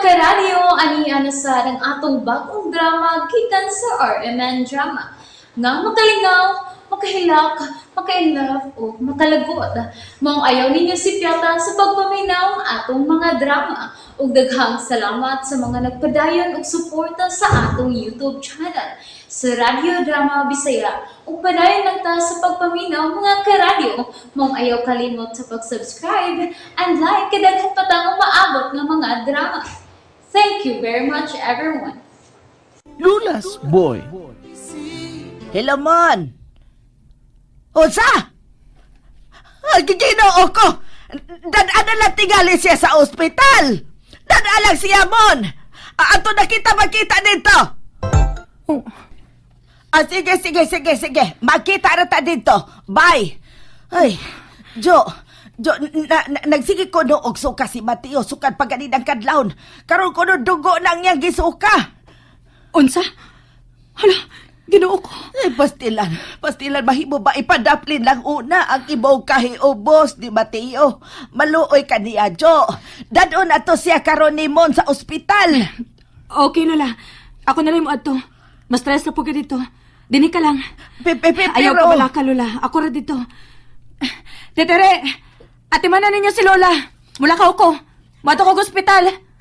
Karadyo, ani na sa ang atong bagong drama gikan sa RMN Drama. Nga makalingaw, makahilak, maka-inlove o makalagot. Maong ayaw ninyo sipyata sa pagpaminaw ang atong mga drama. Ug daghang salamat sa mga nagpadayon og suporta sa atong YouTube channel sa Radyo Drama Bisaya. Ug padayon lang ta sa pagpaminaw, mga karadyo. Maong ayaw kalimot sa pag-subscribe and like kay daghan pa tang umaabot nga mga drama. Thank you very much, everyone. Lulas Boy. Hello, Mon. Unsa? Ay, Ginoo ko! Dad-an na lang tingali siya sa ospital! Dad-an lang siya, Mon! Ato na kita magkita dito! Oh. Ah, sige, sige, sige, sige. Magkita na ta dito. Bye! Ay, Jo, Jo, nagsige ko no og suka si Mateo, sukad pa ganinang kadlawon. Karon ko no dugo nang iyang gisuka. Unsa? Hala, Ginoo ko. Ay, pastilan, pastilan, mahimo ba ipadaplin lang una ang ibaw kahiubos ni Mateo. Maluoy ka niya, Jo. Dadon na to siya karon ni Mon sa ospital. Okay, Lola. Ako na lang mo adto. Mas stress na po ka dito. Dini ka lang. Pero Ayaw ka wala ka, Lola. Ako ra dito. Tetere, ate man na ninyo si Lola. Mula ka ko. Mato ko ospital.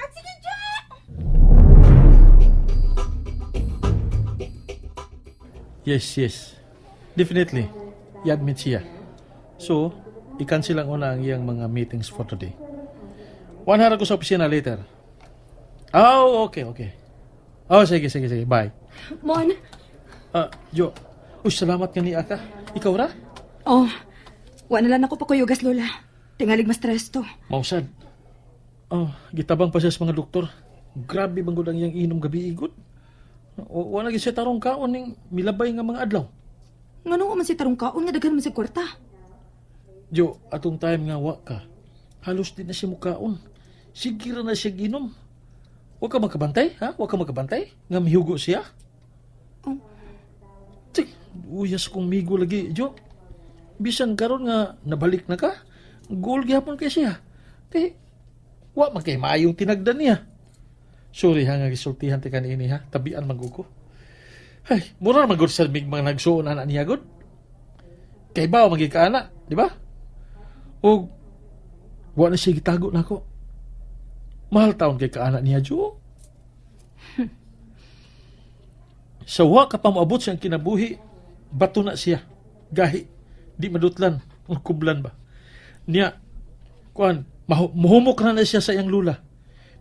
Yes. Definitely. I-admit siya. So, i-cancel ang una ang iyang mga meetings for today. One hour ko sa opisina later. Oh, okay. Oh, sige, sige, sige. Bye. Mon. Ah, Jo. Uy, salamat nga ni Aka. Ikaw ra? Oh, wala na lang ako pakuyugas, Lola. Tingalig mas stress to. Mausad. Oh, gitabang pa siya sa mga doktor. Grabe bang gud ang iyang inom gabi igod. Wala gyud siya tarong kaon ning milabay nga mga adlaw. Ngano man si tarong kaon nga daghan man si kwarta? Jo, atong time nga wa ka. Halos di na siya mukaon. Sige ra na siya ginom. Wa ka makabantay, ha? Wa ka makabantay? Nga mihugo siya? Oh. Tik, uyas kong migo lagi, Jo. Bisan karon nga nabalik na ka, goal gihapon kay siya. Kay wa man kay maayong tinagdan niya. Sorry ha nga gisultihan ti kanini ha, tabian man gud ko. Ay, mura man gud sa mig mga nagsuon ana niya gud. Kay ba magig kaana, di ba? Og wa na siya gitago nako. Mahal taon kay kaana niya, Jo. Sa wa ka pa moabot siyang kinabuhi, bato na siya. Gahi, di madutlan, ang kublan ba. Niya, kuan, muhumok na na siya sa iyang lula.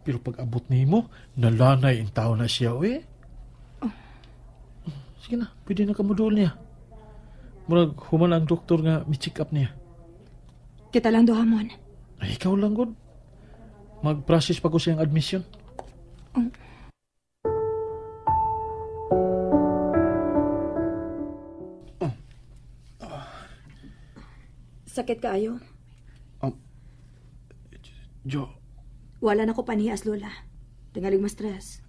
Pero pag abot nimo, nalanay ang tao na siya, eh. Sige na, pwede na kamudol niya. Murag, human ang doktor nga mi-check up niya. Kita lang duha, Mon. Ay, ikaw lang, God. Mag-process pa ko siyang admission. Sakit kaayo. Jo, Wala na ko panihas, Lola. Tingalig mas stress.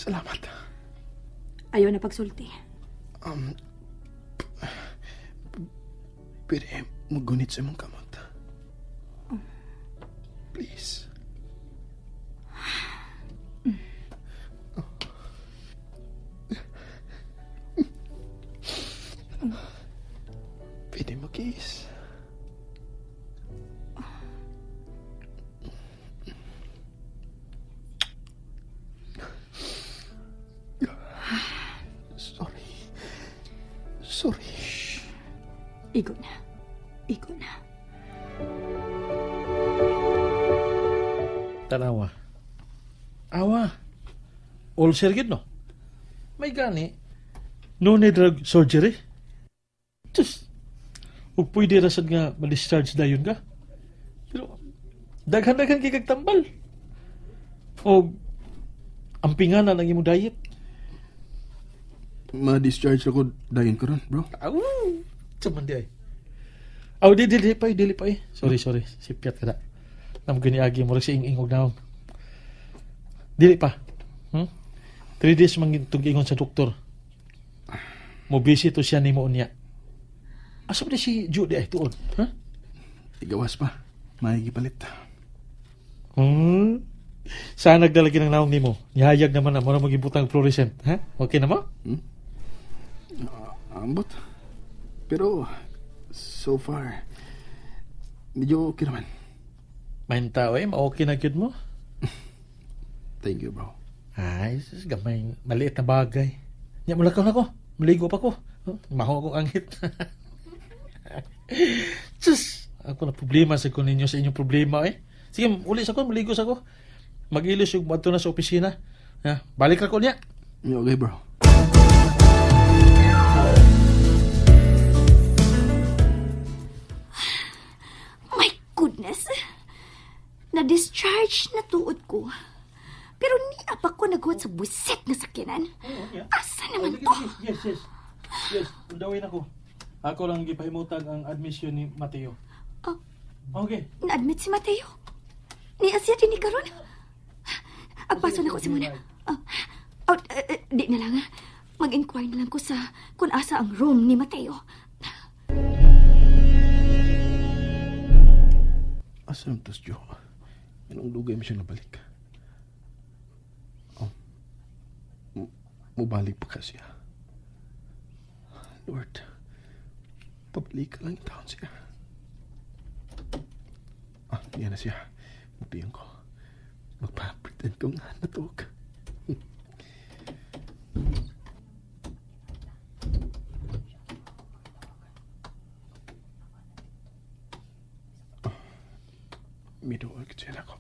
salamat. Ayaw na pagsulti. Pwede magunit sa imong kamot. Please. Pwede mag-kiss. Sorry. Sorry. Igo na. Igo na. Tanawa. Awa. Ulcer gid no. May gani. No need drug surgery. Tus. Ug pwede ra sad nga ma-discharge dayon ka. Pero daghan-daghan kay kag tambal. Og ampinganan ang imong diet. Ma-discharge ako dayon karon, bro. Aw, Tsaman di ay. Aw, di, di, di pa, eh, dili pa eh. Sorry, sorry. Sipyat ka na. Nam gani agi mo si ing-ing og naong. Dili pa. 3 days man itong ingon sa doktor. Mo busy to siya nimo unya. Asa ba di si Judy ay tuon? Ha? Igawas pa. May gipalit. Sana nagdalagi ng naong nimo. Nihayag naman na mo na magibutang fluorescent, ha? Okay na mo? Ambot. Pero, so far, medyo okay naman. Mahinta, eh. Ma-okay na gyud mo. Thank you, bro. Ay, sus, gamay, maliit na bagay. Nya, mulakaw na ko. Maligo pa ko. Oh, maho akong angit. Sus, ako na problema sa ko ninyo sa inyong problema eh. Sige, uli sa ko, maligo sa ko. Mag-ilos yung bato na sa opisina. Ya, balik ra ko niya. Okay, bro. My goodness! Na-discharge na tuod ko. Pero niya pa ko naghuwat sa buset na sakyanan. Asa naman to? Yes. Yes, undawin ako. Ako lang gipahimutag ang admission ni Mateo. Oh. Okay. Na-admit si Mateo. Niya siya din ni karon. Agpaso na ko si Mona. Oh, oh, di na lang. Ah. Mag-inquire na lang ko sa kung asa ang room ni Mateo. Asa naman tas, Joe? Anong dugay mo siya nabalik? Oh. Mubalik pa ka siya. Lord, pabalik ka lang yung taon siya. Ah, yan na siya. Mapiyang ko. Magpa-pretend ko nga natug. Miduol ka siya ako.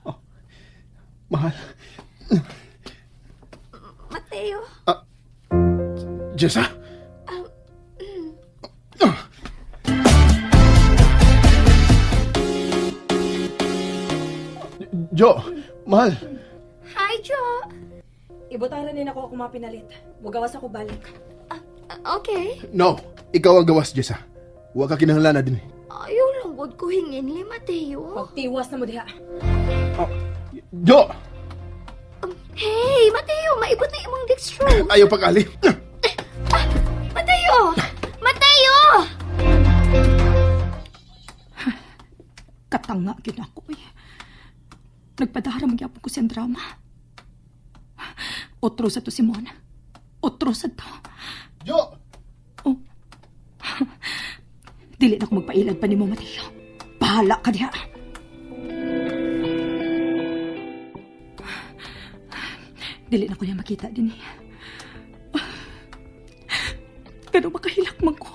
Oh, mahal. Mateo, Jessa? Jo, mahal. Hi, Joe. Ibutaran din ako akong mga pinalit. Mugawas ako balik. Ah, okay. No, ikaw ang gawas, Jessa. Huwag ka kinahanglan na din. Eh. Ayaw lang gud ko hingin li, Mateo. Pagtiwas na mo diha. Oh, Jo! Hey, Mateo, maibot na imong dextrose. Ayaw pag-ali. Ah, Mateo! Mateo! Katanga gyud ako eh. Nagpadara magyapon ko siyang drama. Otro sa to si Mon. Otro sa to. Jo! Oh. Dili na ako magpailad pa nimo, Mateo. Bahala ka diha. Dili na ko niya makita din eh. Pero makahilak man ko.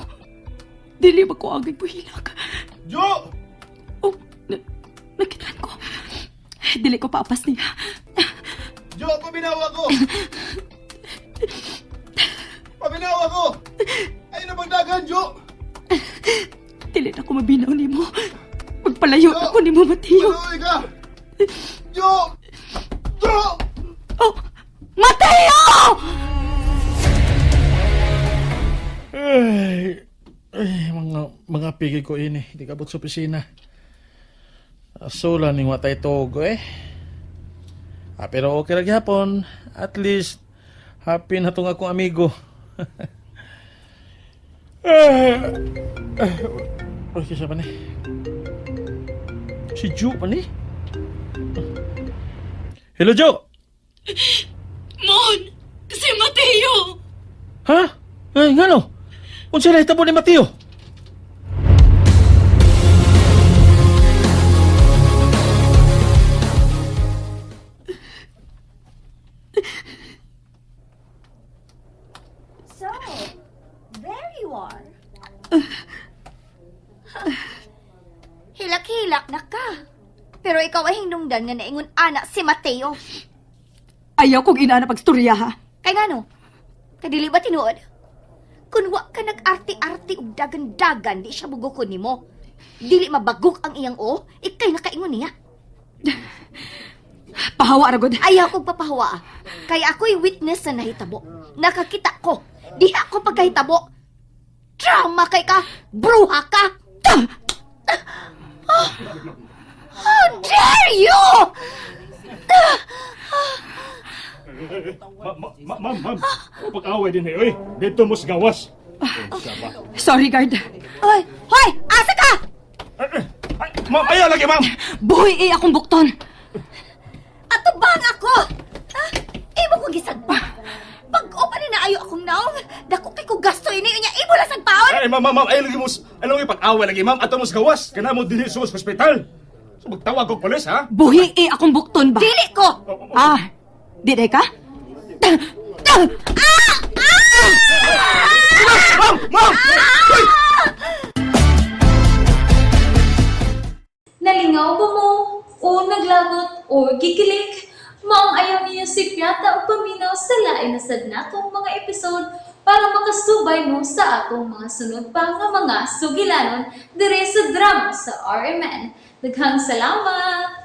Dili ba ko agay buhilak. Jo! Oh, nakitaan ko. Dili ko paapas niya. Jo, paminawa ko! Paminawa ko! Ayun na magdagan, Jo! Dili na ko mabinaw nimo. Magpalayo na ko nimo, Mateo. Maluoy ka! Jo! Jo! Oh, Mateo! Ay, ay, mga pigil ko ini. Hindi kabot sa opisina. Sula ning watay togo eh. Ah, pero okay ra gyapon. At least happy na tong akong amigo. Eh, eh, okay siya pa ni. Si Ju pa ni. Hello, Joe! Mon! Si Mateo! Ha? Ay, ngano? Unsa na hitabo ni Mateo? So, there you are. Hilak-hilak na ka. Pero ikaw ay hinungdan nga naingon ana si Mateo. Ayaw kong ina na pagstorya ha. Kay ngano? Kadili ba tinuod? Kun wa ka nag-arte-arte og dagan-dagan, di siya bugokon nimo. Dili mabagok ang iyang o, ikay nakaingon niya. Pahawa ra gud. Ayaw kong papahawa. Kay ako'y witness sa nahitabo. Nakakita ko. Diha ko pagkahitabo. Drama kay ka! Bruha ka! How dare you! Ma'am, ma'am, pag-away din eh, oy. Dito mo sa gawas. Sorry, guard. Hoy! Hoy! Asa ka? Ay, ma'am, ayaw lagi, ma'am! Buhi eh akong bukton. Atubang ako! Ha? Imo ko gisagpa. Pag-o pa ni naayo akong naong, dako kay ko gasto ini unya imo lang sagpaon. Ay, ma'am, ma'am, ma'am, ayaw lagi mo, ayaw lagi pag-away lagi, ma'am. Ato mo sa gawas. Kana mo dinhi sa hospital. So, magtawag og polis, ha? Buhi eh akong bukton ba? Dili ko. Ah, di day ka? Ma'am! Ma'am! Uy! Nalingaw ba mo? O naglagot o gikilig? Maong ayaw niyo si Piata o paminaw sa lain na sad natong mga episode para makasubay mo sa atong mga sunod pa nga mga sugilanon dire sa drama sa RMN. Daghang salamat!